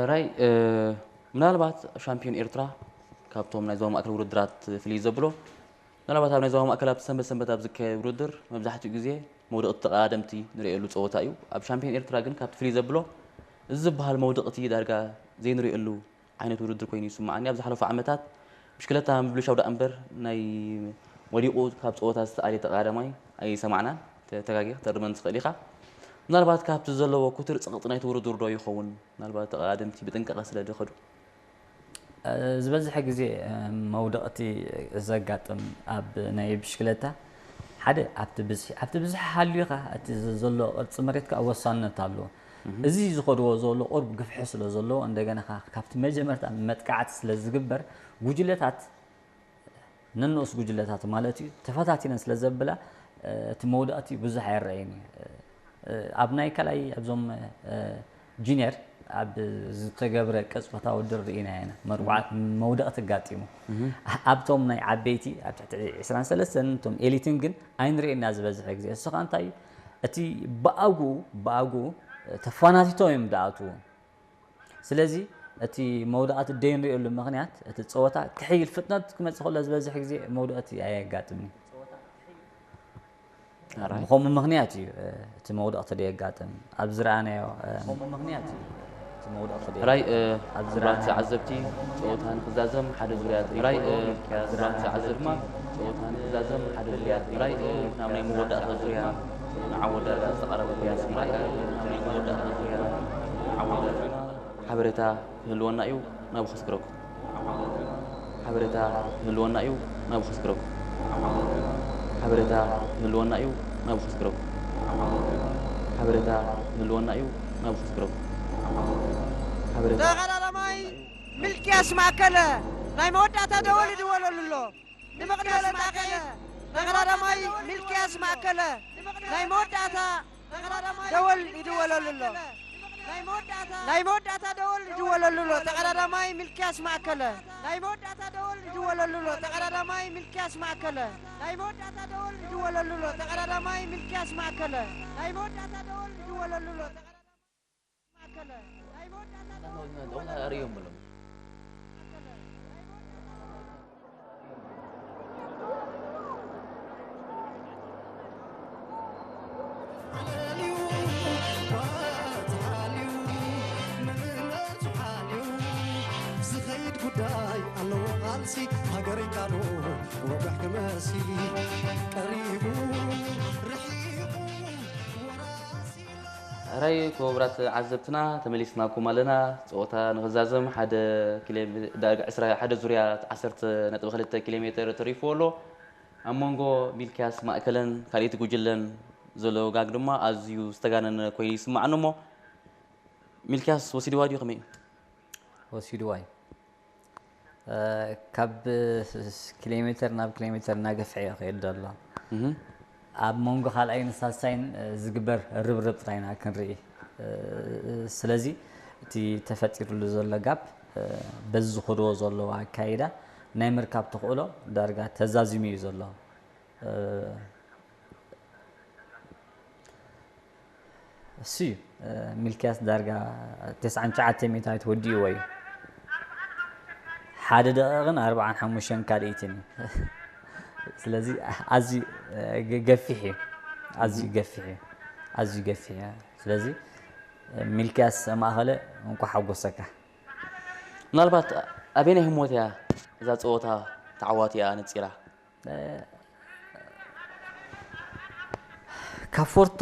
ራይ ምናልባት ሻምፒዮን ኤርትራ ካብቶም ናይ ዞባ ማእከል ውድድራት ፍልይ ዘብሎ ምናልባት ኣብ ናይ ዞባ ማእከል ኣብቲ ሰንበት ሰንበት ኣብ ዝካየድ ውድድር መብዛሕትኡ ግዜ መውደቕቲ ተቐዳደምቲ ንርእየሉ ፀወታ እዩ። ኣብ ሻምፒዮን ኤርትራ ግን ካብቲ ፍልይ ዘብሎ እዚ ዝበሃል መውደቕቲ ዳርጋ ዘይንርእየሉ ዓይነት ውድድር ኮይኑ ይስምዓኒ። ኣብ ዝሓለፉ ዓመታት ብሽክለታ ምብልሻው ደኣ እምበር ናይ ወዲቑ ካብ ፀወታ ዝተኣልየ ተቐዳዳማይ ኣይሰማዕናን። ተጋጊ ክትእርመኒ ትኽእል ኢኻ። ምናልባት ካብቲ ዘለዎ ኩትር ፀቕጢ ናይቲ ውድድር ዶ ይኸውን? ምናልባት ተቐዳደምቲ ብጥንቃቐ ስለ ዝኸዱ። ዝበዝሐ ግዜ መውደቕቲ ዘጋጥም ኣብ ናይ ብሽክለታ ሓደ ኣብቲ ብዝሒ ኣብቲ ብዝሒ ሃልዩ ኸዓ እቲ ዘሎ ቅርፂ መሬት ከዓ ወሳንነት ኣለዎ። እዚ ዝኸድዎ ዘሎ ቁሩብ ግፍሒ ስለ ዘለዎ እንደገና ኸዓ ካብቲ መጀመርታ መጥቃዕቲ ስለ ዝግበር ጉጅለታት ነንኡስ ጉጅለታት ማለት እዩ ተፈታቲነን ስለ ዘብላ እቲ መውደቕቲ ብዙሕ ኣይረኣይን እዩ። ኣብ ናይ ካልኣይ ኣብዞም ጁኒየር ኣብ ዝተገብረ ቅጽበታዊ ውድድር ርኢናዮ ኢና መርቡዓት መውደቕቲ ኣጋጢሙ። ኣብቶም ናይ ዓበይቲ ኣብ ትሕቲ ዕስራን ሰለስተን እቶም ኤሊትን ግን ኣይንርእይን ኢና ዝበዝሐ ግዜ። እሱ ኸኣ እንታይ እዩ እቲ ብኣግኡ ብኣግኡ ተፋናቲቶም እዮም ዝኣትዉ። ስለዚ እቲ መውደቓት ደይንርእየሉ ምኽንያት እቲ ጸወታ ክሕይል ፍጥነት ክመጽእ ከሎ ዝበዝሕ ግዜ መውደቕቲ ኣየጋጥምን እዩ። ብኸምኡ ምኽንያት እዩ እቲ መውደቕቲ ደየጋጥም ኣብ ዝረኣናዮ። ራይ ክቡራት ተዓዘብቲ ጸወታ ንክዛዘም ሓደ ዙርያ ራይ ክቡራት ተዓዘብቲ ጸወታ ንክዛዘም ሓደ ዙርያ ራይ ናብ ናይ መወዳእታ ዙርያ ንዓወዳእታ ዝተቐረበ ዙርያ ስምራይ ናብ ናይ መወዳእታ ዙርያ ንዓወዳእታ ሓበሬታ ክህልወና እዩ ናብኡ ከስግረኩም። ሓበሬታ ክህልወና እዩ ናብኡ ከስግረኩም። ሓበሬታ ክህልወና እዩ ናብኡ ከስግረኩም። ሓበሬታ ክህልወና እዩ ናብኡ ከስግረኩም። ሓበሬታ ተቐዳዳማይ ሚልክያስ ማእከለ ናይ መወዳእታ ደወል ይድወለሉ ኣሎ። ንመቕድመ ተቐዳዳማይ ሚልክያስ ማእከለ ናይ መወዳእታ ደወል ይድወለሉ ኣሎ። ናይ መወዳእታ ደወል ይድወለሉ ኣሎ። ተቐዳዳማይ ሚልክያስ ማእከለ ናይ መወዳእታ ደወል ይድወለሉ ኣሎ። ተቐዳዳማይ ሚልክያስ ማእከለ ናይ መወዳእታ ደወል ይድወለሉ ኣሎ። ተቐዳዳማይ ሚልክያስ ማእከለ ናይ መወዳእታ ደወል ይድወለሉ ኣሎ። ተቐዳዳማይ ማእከለ ናይ መወዳእታ ደወል ይድወለሉ ኣሎ። ዝኸይድ ጉዳይ ኣለዎ ቃልሲ ሃገረይ ቃሉ ወጋሕ ክመሲ ቀሪቡ ርሒቑ ወራሲ ሕራይ ክቡራት ዓዘብትና ተመሊስናኩም ኣለና። ፀወታ ንክዛዘም ሓደ ኪሎ ሜ- ዳርጋ ዕስራ ሓደ ዙርያ ዓሰርተ ነጥቢ ክልተ ኪሎ ሜትር ተሪፍዎ ኣሎ። ኣብ መንጎ ሚልክያስ ማእከለን ካልኣይቲ ጉጅለን ዘሎ ጋግ ድማ ኣዝዩ ዝተጋነነ ኮይኑ ይስማዓኒ እሞ ሚልክያስ ወሲድዋ ድዩ ከመይ እዩ? ወሲድዋ እዩ። ካብ ኪሎ ሜትር ናብ ኪሎ ሜትር እናገፍሐ እዩ ክኸይድ ዘሎ። ኣብ መንጎ ካልኣይን ሳልሳይን ዝግበር ርብርብ ጥራይ ኢና ክንርኢ። ስለዚ እቲ ተፈጢሩሉ ዘሎ ጋፕ በዚ ዝኸድዎ ዘለዉ ኣካይዳ ናይ ምርካብ ተኽእሎ ዳርጋ ተዛዚሙ እዩ ዘሎ። እሱ እዩ ሚልክያስ ዳርጋ ተስዓን ትሽዓተ ሚእታዊት ወዲእዎ እዩ። ሓደ ደቂቕን ኣርብዓን ሓሙሽተን ካልኢትን እዩ። ስለዚ ኣዝዩ ገፊሕ እዩ። ኣዝዩ ገፊሕ እዩ። ኣዝዩ ገፊሕ እዩ። ስለዚ ሚልክያስ ማእኸለ እንኳ ሓጎሰካ። ምናልባት ኣበየናይ ህሞት እያ እዛ ፀወታ ተዓዋቲኣ ነፂራ? ካብ ፎርቶ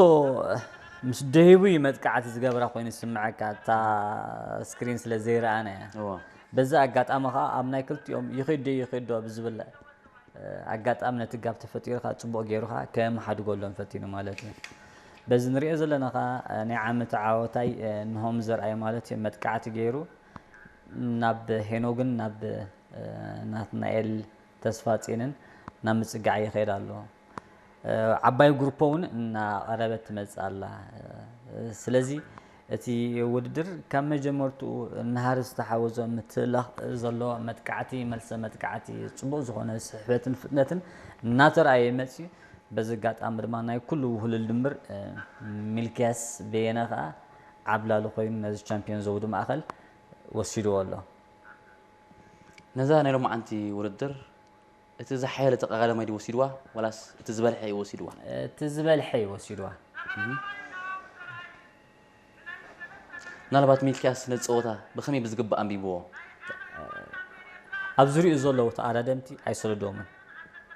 ምስ ደሂቡ እዩ መጥቃዕቲ ዝገብራ ኮይኑ ዝስምዐካ እታ ስክሪን ስለ ዘይረኣናያ። በዚ ኣጋጣሚ ከዓ ኣብ ናይ ክልቲኦም ይኸይድ ዶ ይኸይድ ዶ ብዝብል ኣጋጣሚ ነቲ ጋብ ተፈጢሩ ከዓ ፅቡቕ ገይሩ ከዓ ከመሓድገሎም ፈቲኑ ማለት እዩ። በዚ ንሪኦ ዘለና ከዓ ናይ ዓመት ዓወታይ ንሆም ዘርኣይ ማለት እዩ መጥቃዕቲ ገይሩ ናብ ሄኖግን ናብ ናትናኤል ተስፋጽዮንን ናብ ምጽጋዕ ይኸይድ ኣሎ። ዓባይ ጉሩፖ እውን እናቐረበት ትመጽእ ኣላ። ስለዚ እቲ ውድድር ካብ መጀመርትኡ ናህሪ ዝተሓወዞ ምትእልላኽ ዘለዎ መጥቃዕቲ፣ መልሰ መጥቃዕቲ፣ ጽቡቕ ዝኾነ ስሕበትን ፍጥነትን እናተረኣየ መጽዩ። በዚ ኣጋጣሚ ድማ ናይ ኩሉ ውህሉል ድምር ሚልክያስ በየነ ከኣ ዓብላሊ ኮይኑ ነዚ ቻምፒዮን ዘውዲ ማእኸል ወሲድዎ ኣሎ። ነዛ ናይ ሎማዓንቲ ውድድር እቲ ዝሓየለ ተቐዳዳማይ ድዩ ወሲድዋ ዋላስ እቲ ዝበልሐ እዩ ወሲድዋ? እቲ ዝበልሐ እዩ ወሲድዋ። ምናልባት ሚልክያስ ነዚ ፀወታ ብኸመይ ብዝግባእ ኣንቢብዎ? ኣብ ዙሪኡ ዘለዉ ተቐዳደምቲ ኣይሰለዶምን።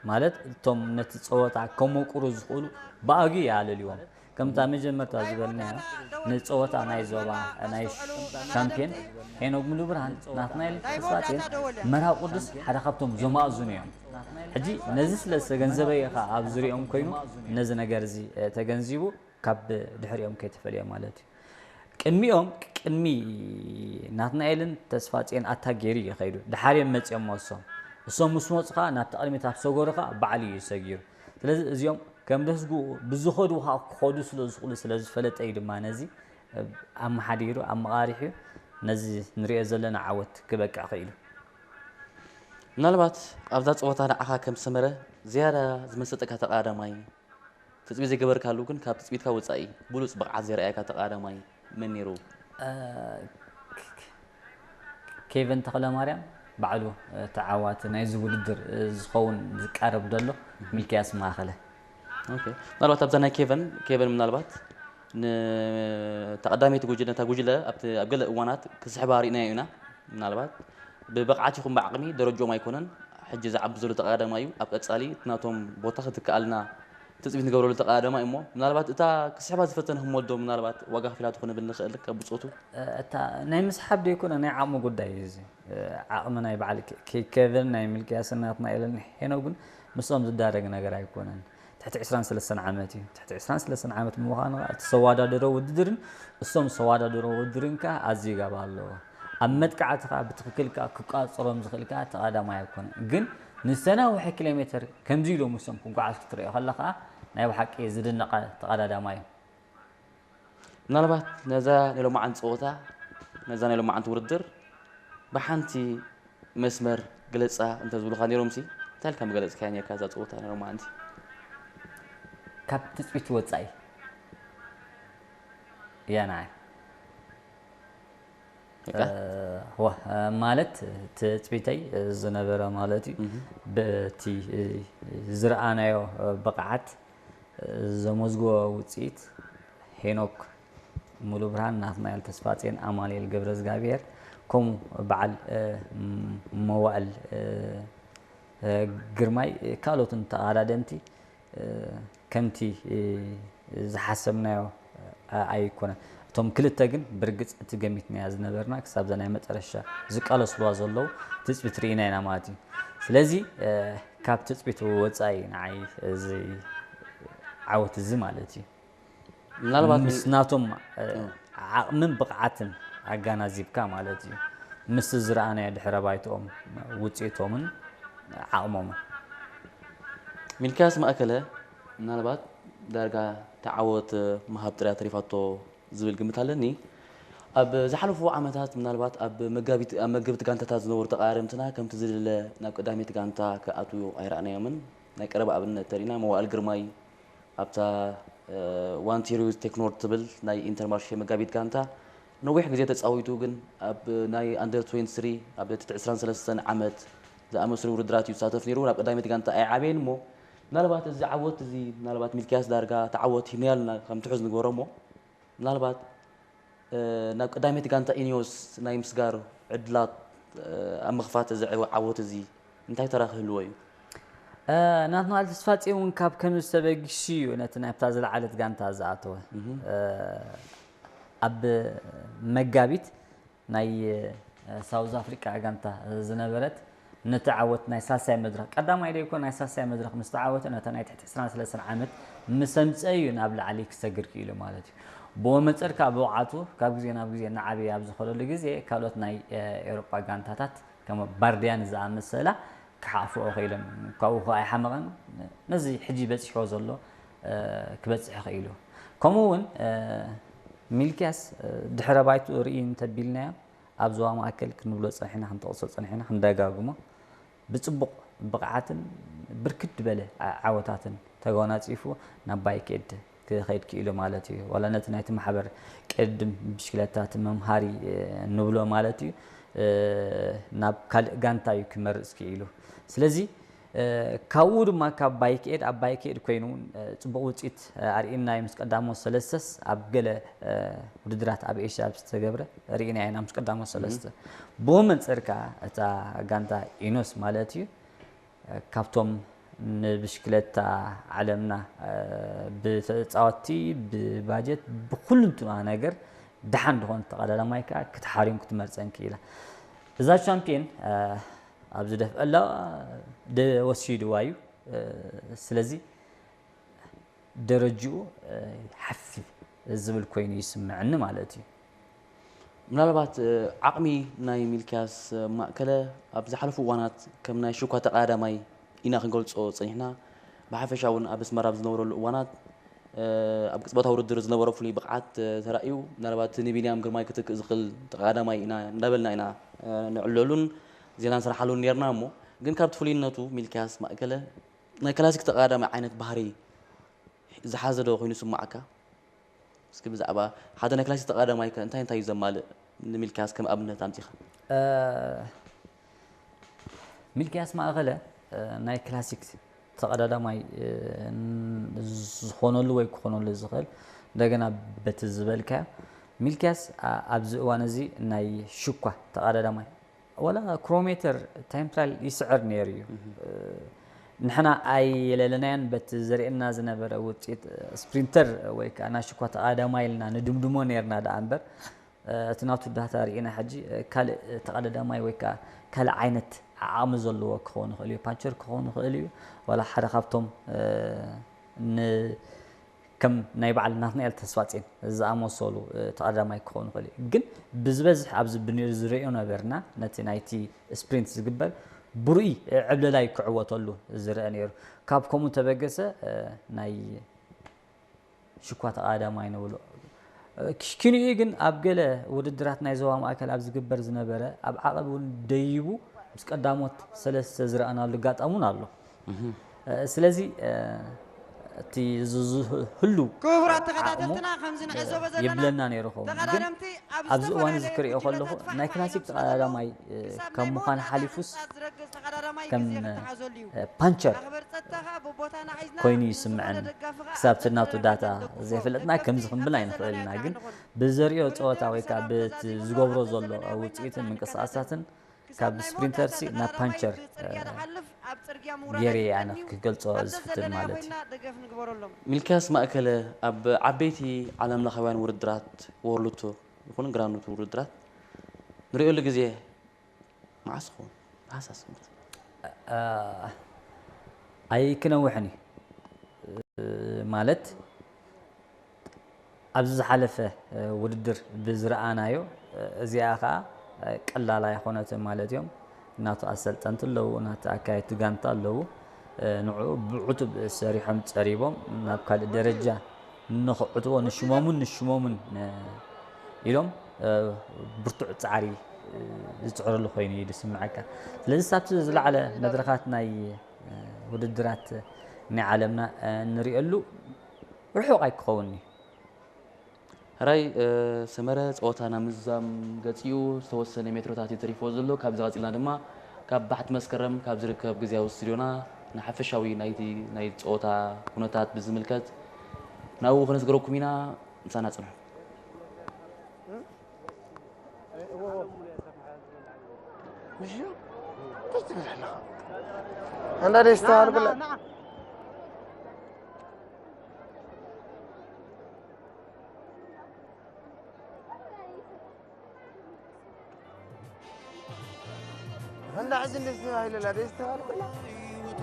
ማለት እቶም ነቲ ፀወታ ከመቁሩ ዝኽእሉ ብኣግኡ ይኣለልዎም። ከምታ መጀመርታ ዝበልናዮ ንፀወታ ናይ ዞባ ናይ ሻምፒዮን ሄኖክ ሙሉብርሃን ናትናኤል ተስፋጽዮን መርሃዊ ቅዱስ ሓደ ካብቶም ዘማእዝኑ እዮም። ሕጂ ነዚ ስለ ዝተገንዘበ እዩ ኸዓ ኣብ ዙሪኦም ኮይኑ ነዚ ነገር እዚ ተገንዚቡ ካብ ድሕሪኦም ከይተፈልየ ማለት እዩ። ቅድሚኦም ቅድሚ ናትናኤልን ተስፋጽዮን ኣታ ገይሩ እዩ ከይዱ። ድሓር እዮም መጺኦም እሶም። እሶም ምስ መጹ ኸዓ ናብቲ ቅድሚት ኣብ ሰገሩ ኸዓ ባዕሉ እዩ ሰጊሩ። ስለዚ እዚኦም ከም ደስግኡ ብዝኸዱ ኸዓ ክኸዱ ስለ ዝኽእሉ ስለ ዝፈለጠ እዩ ድማ ነዚ ኣመሓዲሩ ኣመቓሪሑ ነዚ ንሪኦ ዘለና ዓወት ክበቅዕ ክኢሉ። ምናልባት ኣብዛ ፀወታ ንዓኻ ከም ሰመረ ዝያዳ ዝመሰጠካ ተቐዳዳማይ ትፅቢት ዘይገበርካሉ ግን ካብ ትፅቢትካ ወፃኢ ብሉፅ ብቕዓት ዘርኣየካ ተቐዳዳማይ መን ነይሩ? ኬቨን ተኽለማርያም ባዕሉ ተዓዋቲ ናይዚ ውድድር ዝኸውን ዝቃረብ ዘሎ ሚልክያስ ማእኸለ። ምናልባት ኣብዛ ናይ ኬቨን ኬቨን ምናልባት ንተቐዳመይቲ ጉጅለ ነታ ጉጅለ ኣብ ገለ እዋናት ክስሕባ ርኢናዮ ኢና። ምናልባት ብብቕዓት ይኹን ብዓቕሚ ደረጅኦም ኣይኮነን ሕጂ ዝዓቢ ዘሎ ተቐዳዳማይ እዩ። ኣብ ቀፃሊ እቲ ናቶም ቦታ ክትከኣልና ትፅቢት ንገብረሉ ተቐዳዳማይ እሞ ምናልባት እታ ክስሕባ ዝፈተነ ህሞት ዶ ምናልባት ዋጋ ከፊላቶ ክንብል ንኽእል ካብ ብፆቱ? እታ ናይ ምስሓብ ደይኮነ ናይ ዓቕሚ ጉዳይ እዩ እዚ። ዓቕሚ ናይ በዓል ኬቨን ናይ ሚልክያስን ናትናኤልን ሄኖግን ምስኦም ዝዳረግ ነገር ኣይኮነን። ትሕቲ ዕስራን ሰለስተን ዓመት እዩ። ትሕቲ ዕስራን ሰለስተን ዓመት ብምዃኑ ከዓ እቲ ሰዋዳደሮ ውድድርን እሶም ሰዋዳደሮ ውድድርን ከዓ ኣዝዩ ጋብ ኣለዎ። ኣብ መጥቃዕቲ ከዓ ብትኽክል ከዓ ክቋፅሮም ዝኽእል ከዓ ተቐዳማይ ኣይኮነን። ግን ንዝተናውሐ ኪሎ ሜትር ከምዚ ኢሎም እሶም ክጓዓዝ ክትሪኦ ከለኻ ናይ ብሓቂ ዝድነቐ ተቐዳዳማይ እዩ። ምናልባት ነዛ ናይ ሎማዓንቲ ፀወታ ነዛ ናይ ሎማዓንቲ ውድድር ብሓንቲ መስመር ግለፃ እንተዝብሉኻ ነይሮምሲ እንታይ ኢልካ ምገለፅካያ ነርካ እዛ ፀወታ ናይ ሎማዓንቲ? ካብ ትፅቢት ወፃኢ እያ ንዓይ። ማለት ትፅቢተይ ዝነበረ ማለት እዩ። በቲ ዝረኣናዮ ብቕዓት ዘመዝግቦ ውፅኢት ሄኖክ ሙሉብርሃን፣ ናትናኤል ተስፋጼን፣ ኣማኑኤል ገብረዝጋብሄር ከምኡ በዓል መዋእል ግርማይ ካልኦትን ተቐዳደምቲ ከምቲ ዝሓሰብናዮ ኣይኮነን። እቶም ክልተ ግን ብርግፅ እቲ ገሚትናያ ዝነበርና ክሳብ ናይ መጨረሻ ዝቃለስዋ ዘለዉ ትፅቢት ርኢና ኢና ማለት እዩ። ስለዚ ካብ ትፅቢት ወፃኢ ንዓይ እዚ ዓወት እዚ ማለት እዩ። ምናልባት ምስ ናቶም ዓቕምን ብቕዓትን ኣጋናዚብካ ማለት እዩ። ምስ ዝረኣናዮ ድሕረ ባይትኦም ውፅኢቶምን ዓቕሞምን። ሚልክያስ ማእከለ ምናልባት ዳርጋ ተዓወት ምሃብ ጥርያ ተሪፋቶ ዝብል ግምት ኣለኒ። ኣብ ዝሓለፉ ዓመታት ምናልባት ኣብ መጋቢት ኣብ መገብቲ ጋንታታት ዝነበሩ ተቃረምትና ከምቲ ዝድለ ናብ ቀዳሚት ጋንታ ክኣትዉ ኣይረኣናዮምን። ናይ ቀረባ ኣብነት ተሪና መዋእል ግርማይ ኣብታ ዋን ቲሪውዝ ቴክኖር ትብል ናይ ኢንተርማርሼ መጋቢት ጋንታ ነዊሕ ግዜ ተፃዊቱ ግን ኣብ ናይ ኣንደር ትዌንቲ ስሪ ኣብ ትሕቲ ዕስራን ሰለስተን ዓመት ዝኣመስሉ ውድድራት እዩ ዝሳተፍ ነይሩ። ናብ ቀዳሚት ጋንታ ኣይዓበየን እሞ ምናልባት እዚ ዓወት እዚ ምናልባት ሚልክያስ ዳርጋ ተዓወት ሂብናዮ ኣለና ከም ትሑዝ ንግበሮ እሞ ምናልባት ናብ ቀዳሚት ጋንታ ኢኒዮስ ናይ ምስጋር ዕድላት ኣብ ምኽፋት እዚ ዓወት እዚ እንታይ ተራ ክህልዎ እዩ? ናትናኤል ተስፋጽዮን እውን ካብ ከምዚ ተበጊሱ እዩ ነቲ ናብታ ዝለዓለት ጋንታ ዝኣተወ። ኣብ መጋቢት ናይ ሳውዝ ኣፍሪቃ ጋንታ ዝነበረት ነቲ ዓወት ናይ ሳልሳይ መድረኽ ቀዳማይ ዶ ይኮን ናይ ሳልሳይ መድረኽ ምስ ተዓወተ ነታ ናይ ትሕቲ ዕስራን ሰለስተን ዓመት ምስ ኣምፀ እዩ ናብ ላዕሊ ክሰግር ክኢሉ ማለት እዩ። ብኡ መንፅር ከዓ ብቕዓቱ ካብ ግዜ ናብ ግዜ እናዓበየ ኣብ ዝኸደሉ ግዜ ካልኦት ናይ ኤውሮጳ ጋንታታት ከም ባርዲያን ዝኣመሰላ ክሓፍኦ ክኢሎም ካብኡ ከዓ ኣይሓመቐን ነዚ ሕጂ በፂሕዎ ዘሎ ክበፅሕ ክኢሉ። ከምኡ እውን ሚልክያስ ድሕረ ባይትኡ ርኢ እንተቢልናዮ ኣብ ዞባ ማእከል ክንብሎ ጸኒሕና ክንጠቕሶ ጸኒሕና ክንደጋግሞ ብጽቡቕ ብቕዓትን ብርክት ዝበለ ዓወታትን ተጎናጺፉ ናብ ባይክ ኤድ ክኸይድ ክኢሉ ማለት እዩ። ዋላ ነቲ ናይቲ ማሕበር ቅድም ብሽክለታ እቲ መምሃሪ፣ እ፣ ንብሎ ማለት እዩ፣ እ፣ ናብ ካልእ ጋንታ እዩ ክመርጽ ክኢሉ። ስለዚ፣ እ፣ ካብኡ ድማ ካብ ባይክ ኤድ፣ ኣብ ባይክ ኤድ ኮይኑ እውን፣ እ፣ ጽቡቕ ውጽኢት፣ እ፣ ኣርኢና እዩ። ምስ ቀዳሞት ሰለስተስ ኣብ ገለ፣ እ፣ ውድድራት ኣብ ኤሽያ ኣብ ዝተገብረ ርኢና ኢና ምስ ቀዳሞት ሰለስተ። ብኡ መንጽር ከኣ እታ ጋንታ ኢኖስ ማለት እዩ፣ እ፣ ካብቶም ንብሽክለታ ዓለምና፣ እ፣ ብተጻወትቲ፣ ብባጀት፣ ብኹሉ እንትና ነገር ደሓን ዝኾነ ተቐዳዳማይ ከኣ ክትሓርዮም ክትመርጸን ክኢላ። እዛ ሻምፒዮን፣ እ፣ ኣብዚ ደፍአ ኣላ ደ-፣ ወሲድዋ እዩ። እ፣ ስለዚ ደረጅኡ፣ እ፣ ሓፍ ዝብል ኮይኑ ይስምዐኒ ማለት እዩ። ምናልባት፣ እ፣ ዓቕሚ ናይ ሚልክያስ፣ እ፣ ማእከለ ኣብ ዝሓለፉ እዋናት ከም ናይ ሽኳ ተቐዳዳማይ ኢና ክንገልጾ ጸኒሕና። ብሓፈሻ እውን ኣብ ኣስመራ ኣብ ዝነበረሉ እዋናት፣ እ፣ ኣብ ቅጽበታዊ ውድድር ዝነበሮ ፍሉይ ብቕዓት፣ እ፣ ተራእዩ፣ ምናልባት ንቢንያም ግርማይ ክትክእ ዝኽእል ተቐዳዳማይ ኢና እንዳበልና ኢና፣ እ፣ ንዕለሉን ዜና ንሰርሓሉን ነርና። እሞ ግን ካብቲ ፍሉይነቱ ሚልክያስ ማእከለ ናይ ክላሲክ ተቐዳዳማይ ዓይነት ባህሪ ዝሓዘ ዶ ኮይኑ ይስምዓካ? እስኪ ብዛዕባ ሓደ ናይ ክላሲክ ተቐዳዳማይ ከ እንታይ እንታይ እዩ ዘማልእ? ንሚልክያስ ከም ኣብነት ኣምጺኻ። እ፣ ሚልክያስ ማእከለ፣ እ፣ ናይ ክላሲክ ተቐዳዳማይ፣ እ፣ ን-፣ ዝኾነሉ ወይ ክኾነሉ ዝኽእል፣ እንደገና በቲ ዝበልካዮ፣ ሚልክያስ፣ ኣ-፣ ኣብዚ እዋን እዚ ናይ ሽኳ ተቐዳዳማይ፣ ወላ ክሮሜተር ታይም ትራያል ይስዕር ነይሩ እዩ። እ፣ ንሕና ኣይለለናዮን፣ በቲ ዘርእየና ዝነበረ ውጽኢት፣ እ፣ ስፕሪንተር ወይ ከኣ ናይ ሽኳ ተቐዳዳማይ ኢልና ንድምድሞ ነይርና ደኣ እምበር፣ እ፣ እቲ ናቱ ዳታ ርኢና ሕጂ፣ እ፣ ካልእ ተቐዳዳማይ ወይ ከኣ ካልእ ዓይነት ዓቕሚ ዘለዎ ክኸውን ይኽእል እዩ። ፓንቸር ክኸውን ይኽእል እዩ። ዋላ ሓደ ካብቶም፣ እ፣ ን-፣ ከም ናይ በዓል ናትናኤል ተስፋጼን ዝኣመሰሉ፣ እ፣ ተቐዳዳማይ ክኸውን ይኽእል እዩ። ግን ብዝበዝሕ ኣብዚ ብን-፣ ዝርእዮ ነበርና፣ ነቲ ናይቲ ስፕሪንት ዝግበር ብርኡይ፣ እ፣ ዕብለላይ ክዕወተሉ ዝረአ ነይሩ። ካብ ከምኡ ተበገሰ፣ እ፣ ናይ ሽኳ ተቐዳዳማይ ንብሎ። እ፣ ክሽኪንኡ ግን ኣብ ገለ ውድድራት ናይ ዞባ ማእከል ኣብ ዝግበር ዝነበረ፣ ኣብ ዓቐብ እውን ደይቡ ምስ ቀዳሞት ሰለስተ ዝረኣናሉ ኣጋጣሚ እውን ኣሎ። እ፣ ስለዚ፣ እ፣ እቲ ዝ-፣ ዝህሉ ክቡራት ዓቕሙ፣ ተኸታተልትና፣ ከምዚ እ፣ ንዕዘቦ ዘለና፣ የብለና ነይሩ ኸውን። ግን ተቐዳደምቲ ኣብ ኣብዚ እዋን እዚ ዝተፈላለዩ ክሪኦ ጉጅለታት ከለኹ፣ ፋሕ ናይ ፋሕ ክላሲክ ኢሎም ዝቐዳደሙ ተቐዳዳማይ፣ እ፣ ክሳብ ካብ ምዃን ሓሊፉስ፣ ተቐዳዳማይ ከም፣ ግዜ ክተሓዘሉ እዩ። እ፣ ፓንቸር ኣኽበር ጸጥታ ኸኣ ብቦታና ሒዝና ኮይኑ ንዝኾነ ይስምዐኒ። ደጋፊ ኸኣ ክሳብ እቲ ናቱ ዳታ ዘይፈለጥና ከምዚ ክንብል ኣይንኽእልና፣ ግን ብዘርእዮ ጸወታ ወይ ከዓ በቲ ዝገብሮ ዘሎ ውጽኢትን ምንቅስቓሳትን ካብ ስፕሪንተርሲ ናብ ፓንቸር፣ እ፣ ገይረ እየ ኣነ ክገልጾ ዝፍትን ማለት እዩ። ሚልክያስ ማእከለ ኣብ ዓበይቲ ዓለምለኻውያን ውድድራት፣ ወርልድ ቱር ይኹን ግራንድ ቱር ውድድራት ንርእየሉ ግዜ መዓስ ይኸውን? ብሃሳስ ግምት። እ፣ ኣይክነውሕን እዩ። እ፣ ማለት ኣብዚ ዝሓለፈ፣ እ፣ ውድድር ብዝረኣናዮ፣ እ፣ እዚኣ ኸኣ፣ እ፣ ቀላል ኣይኾነትን ማለት እዮም። ናቱ ኣሰልጠንቲ ኣለዉ፣ ናቱ ኣካየድቲ ጋንታ ኣለዉ። እ፣ ንዕኡ ብዕቱብ ሰሪሖም ጸሪቦም ናብ ካልእ ደረጃ ንኽዕትዎ ንሽሞምን ንሽሞምን፣ እ፣ ኢሎም፣ እ፣ ብርቱዕ ጻዕሪ፣ እ፣ ዝጽዕርሉ ኮይኑ እዩ ዝስምዓካ። ስለዚ፣ ሳብቲ ዝለዓለ መድረኻት ናይ፣ እ፣ ውድድራት ናይ ዓለምና፣ እ፣ ንርእየሉ ርሑቕ ኣይክኸውን እዩ። ሕራይ፣ እ፣ ሰመረ ጸወታ ናብ ምዝዛም ገጺኡ ዝተወሰነ ሜትሮታት እዩ ተሪፍዎ ዘሎ። ካብዚ ቀጺልና ድማ ካብ ባሕቲ መስከረም ካብ ዝርከብ ግዝያዊ ስቱድዮና ንሓፈሻዊ ናይቲ ናይ ጸወታ ኩነታት ብዝምልከት ናብኡ ከነስግረኩም ኢና። ምሳና ጽንሑ። ምሽ? እንታይ ትብል ኣለኻ? ኣንዳ ደስ ተባልኩላ። ኣንዳ ሕጂ እንደዚህ ተባሂለላ ደስ ተባልኩላ።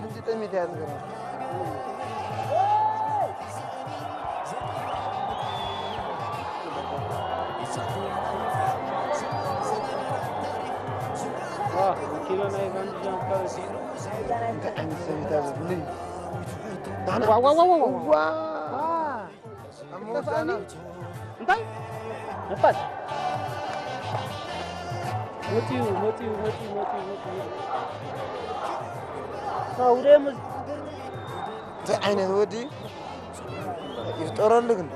ሕጂ ጠሚት እያ ትገርም። ዋ፣ ኪሎ ናይ ባንዲራ እንታይ ዓይነት ሰብ እዩ እዚ? ዋ፣ ዋ፣ ዋ፣ ዋ፣ ዋ። ዋ። ኣብ መወዳእታ እንታይ? ነፋስ። መጺኡ፣ መጺኡ፣ መጺኡ፣ መጺኡ፣ መጺኡ። ኣውደ ሙዝ-፣ እንታይ ዓይነት ወዲ? ይፍጠረሉ ግን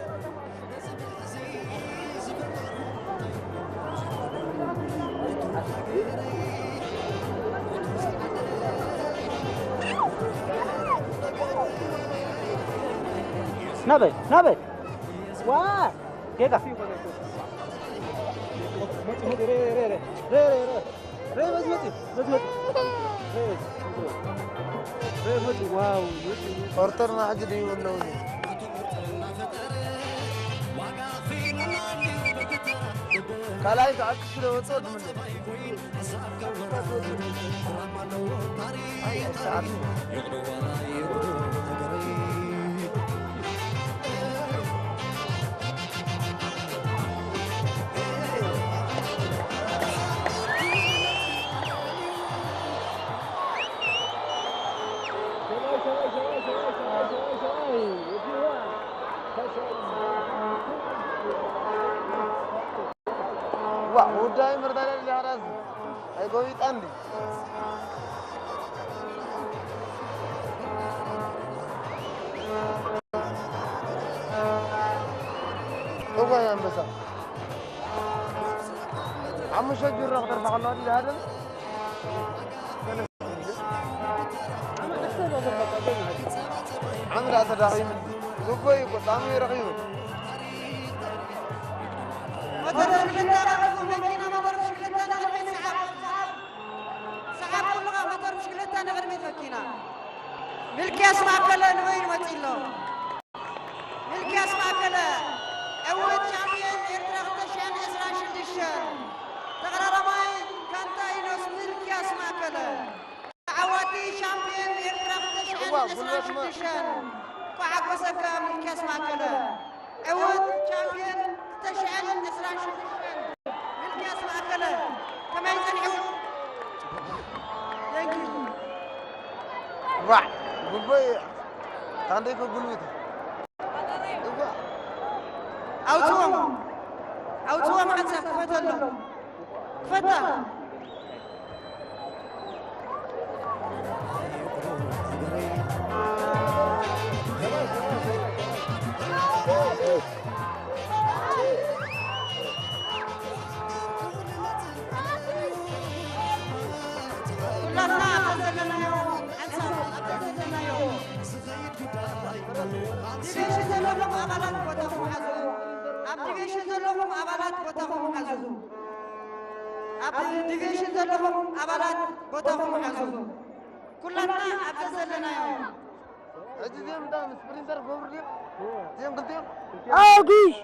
ናበይ ናበይ ዋ ጌጋ ኦርተር ማዕጅ ድዩ ኣለዉ ኦርተር ማዕጅ ድዩ ኣለዉ ካልኣይ ሰዓት ክሽለ ወፅኦ ድምለ ውዳይ መርዳዳ ጃራዝ ኣይጎቢጣ እንዲ እዋይ ኣንበሳ ሓሙሽተ ቢሮ ክደርፋ ከለዋ ድዩ ዝሃደም ዓምዳ ተዳኺሙ ግቦ እዩ ጣዕሙ ይረኺቡ ሞተር ብሽክለታ ረኺቡ መኪና ሞተር ብሽክለታ ንቕድሚት ሰዓብ ሰዓብ ሰዓብ ኩልኻ ሞተር ብሽክለታ ንቕድሚት መኪና ሚልክያስ ማእከለ ንበይኑ መፂ ኣሎ ሚልክያስ ማእከለ ዕውት ቻምፒየን ኤርትራ ክልተ ሽሕን ዕስራን ሽዱሽተን ተቐዳዳማይ ጋንታ ኢኖስ ሚልክያስ ማእከለ ተዓዋቲ ሻምፒዮን ኤርትራ ክልተ ሽሕን ዕስራን ሽዱሽተን እንኳዕ ሓጎሰካ ሚልክያስ ማእከለ ዕውት ቻምፒዮን ክልተ ሽሕን ዕስራን ሽዱሽተን ሚልክያስ ማእከለ ከመይ ጸኒሑ Thank you ዋዕ ጉቦይ ካንደይ ከጉልብት ኣውፅዎም ኣውፅዎም ሓንሳብ ክፈተሎም ክፈታ ኩላትና ኣብዛ ዘለናዮ ሓንሳብ ኣብዛ ዘለናዮ ዲቪሽን ዘለኹም ኣባላት ቦታኹም ሓዙ። ኣብ ዲቪሽን ዘለኹም ኣባላት ቦታኹም ሓዙ። ኣብ ዲቪሽን ዘለኹም ኣባላት ቦታኹም ሓዙ። ኩላትና ኣብዚ ዘለናዮ ሕጂ እዚኦም እንታይ ስፕሪንተር ክገብሩ ድዮም እዚኦም ክልቲኦም ኣጉሽ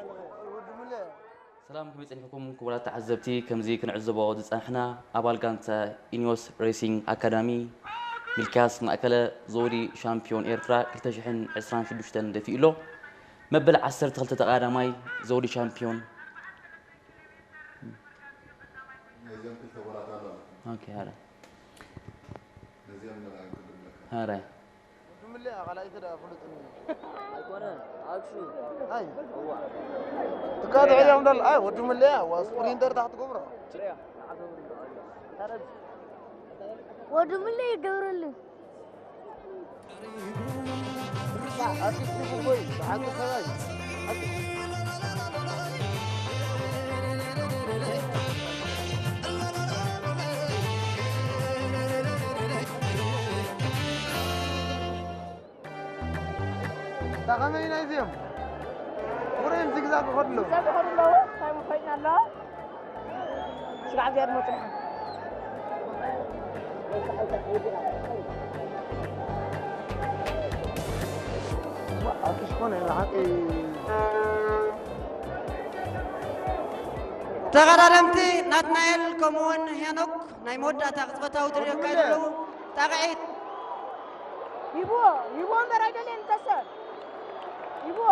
ሰላም ከመይ ጸኒሕኩም ክቡራት ተዓዘብቲ? ከምዚ ክንዕዘቦ ዝጸናሕና ኣባል ጋንታ ኢኒዮስ ሬሲንግ ኣካዳሚ ሚልክያስ ማእከለ ዘውዲ ሻምፒዮን ኤርትራ ክልተ ሽሕን ዕስራን ሽዱሽተን ደፊኡ ኣሎ። መበል ዓሰርተ ክልተ ተቐዳዳማይ ዘውዲ ሻምፒዮን ነዚኦም ክልተ ጎላት ኣለዋ። ኦኬ፣ ሃረ። ነዚኦም ነራይ ክድለካ። ሃረ። ድምለያ ካልኣይቲ ደኣ ፍሉጥ እዩ። ኣይኮነን ኣክሽን ኣይ እዋ ትካትዕ እዮም ደል ኣይ ወዲ ምለያ ዋ ስፕሪንተር ታሕቲ ገብሮ ትሪያ ንዓዘቡ ሪዶ ኣዮ እንታይ ረዚ ወዱ ምለይ ይገብረሉ ኣርቲስት ይኹን ወይ ብሓቂ ሰባይ እታ ኸመይ ኢና እዚኦም? ውሬን ዚግዛግ ይኸዱ ኣለዉ። ዚግዛግ ይኸዱ ኣለዉ። ታይም ኮይና ኣለዋ። ስጋዕ እዚኣ ድማ ጽንሓ። ኣትሽ ኮነ ብሓቂ ተቐዳደምቲ ናትናኤል ከምኡውን ሄኖክ ናይ መወዳእታ ቅጽበታዊ ድልዮ ይካየዱ ኣለዉ። ጣቕዒት ይብዎ ይብዎ እምበር ኣይደልየን እንተሰ ይብዎ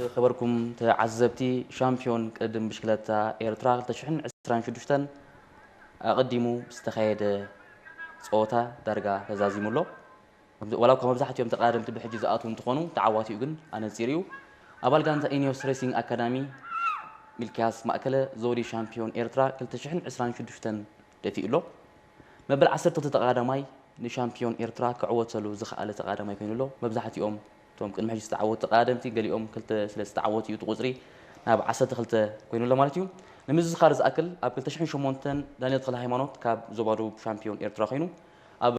ዝኸበርኩም ተዓዘብቲ፣ ሻምፒዮን ቅድድም ብሽክለታ ኤርትራ ክልተ ሽሕን ዕስራን ሽዱሽተን ኣቐዲሙ ዝተኻየደ ጸወታ ዳርጋ ተዛዚሙ ኣሎ። ዋላ እኳ መብዛሕትኦም ተቐዳደምቲ ብሕጂ ዝኣትዉ እንትኾኑ፣ ተዓዋቲኡ ግን ኣነጺሩ እዩ። ኣባል ጋንታ ኢኒዮስ ሬሲንግ ኣካዳሚ ሚልክያስ ማእከለ፣ ዘውዲ ሻምፒዮን ኤርትራ ክልተ ሽሕን ዕስራን ሽዱሽተን ደፊኡ ኣሎ። መበል ዓሰርተ ክልተ ተቐዳዳማይ ንሻምፒዮን ኤርትራ ክዕወተሉ ዝኸኣለ ተቐዳዳማይ ኮይኑ ኣሎ። መብዛሕትኦም እቶም ቅድሚ ሕጂ ዝተዓወቱ ተቐዳደምቲ፣ ገሊኦም ክልተ ስለ ዝተዓወቱ እዩ እቲ ቁጽሪ ናብ ዓሰርተ ክልተ ኮይኑ ኣሎ ማለት እዩ። ንምዝኻር ዝኣክል፣ ኣብ ክልተ ሽሕን ሸሞንተን ዳንኤል ተኽለ ሃይማኖት ካብ ዞባ ደቡብ ሻምፒዮን ኤርትራ ኮይኑ፣